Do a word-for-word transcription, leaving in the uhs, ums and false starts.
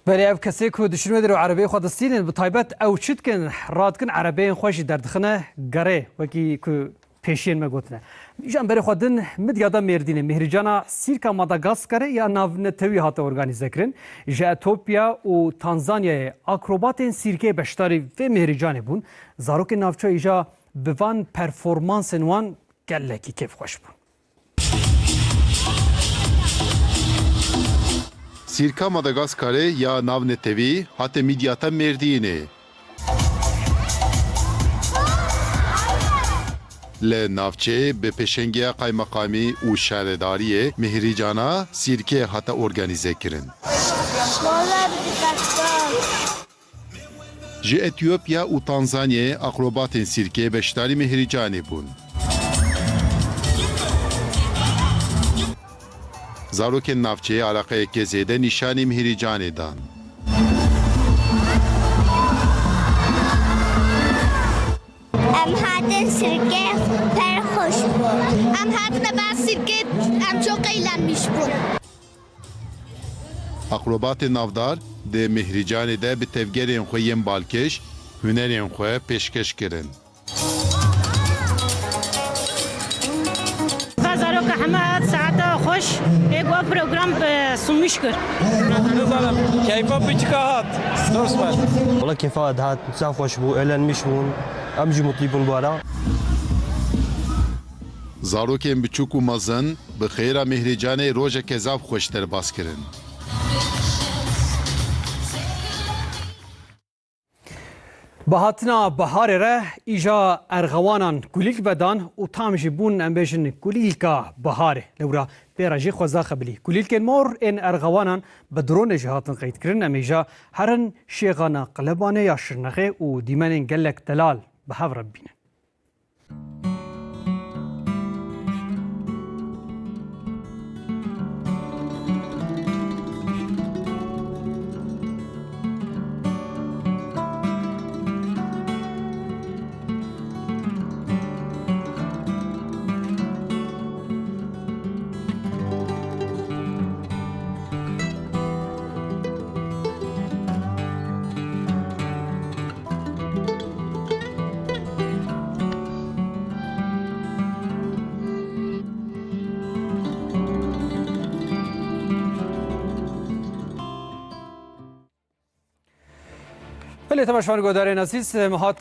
Belê ev kesê ku diçin wê derê û erebeyê xwe distînin, bi taybet ew çi dikin? Radikin erebeyên xwe jî derdixine gerê, wekî ku pêşiyên me gotine. Ji em berê xwe din Midyada Mêrdînê, Mihrîcana Sîrka Madagaskarê ya navnetewî hate organîzekirin. Ji Etopya û Tanzanyayê akrobatên sîrkeyê beşdarî vê mihrîcanê bûn. Zarokên navçeyê îja bi van performansên wan gelekî kêfxweş bûn. Sîrka Madagaskarê ya navnetewî hate Midyata Mêrdînê. Li navçeyê bi pêşengiya qaymeqamî û şaredariyê mihrîcana sîrkê hate organîzekirin. Ji Etiyopya û Tanzanyayê akrobatên sîrkê beşdarî mihrîcanê bûn. Zarokên navçeyê eleqeyeke zêde nîşanî mihrîcanê dan. Em hatin sirkê, pir xweş bû. Em hatine ber sirkê, em çok eğlenmiş bûn. Akrobatên navdar di mihrîcanê de bi tevgerên xwe yên balkêş hunerên xwe pêşkeş kirin. Zaroka heme hat saeta xweş, ê ku ev program, e, sumîş kir. Nizanim, keyfa piçika hat. Dost me. Wala keyfa hat, zaf xweş bû, eğlenmiş bûn. Em jî mutlî bûn bu ara. Zarokên biçûk û mezin bi xêra mihrîcanê rojeke zaf xweş derbas kirin. Bi hatina biharê re îja erxewanan kulîlk vedan û tam jî bûn, em bêjin, kulîlka biharê. Lewra pê re jî xweza xebilî. Kulîlkên mor ên erxewanan bi dronê jî hatin qeydkirin. Em îja herin şêxana Qelebanê ya Şirnexê û dîmenên gelek delal bi hev re bibînin. Belê, temaşevan guhdarên ezîz, em hat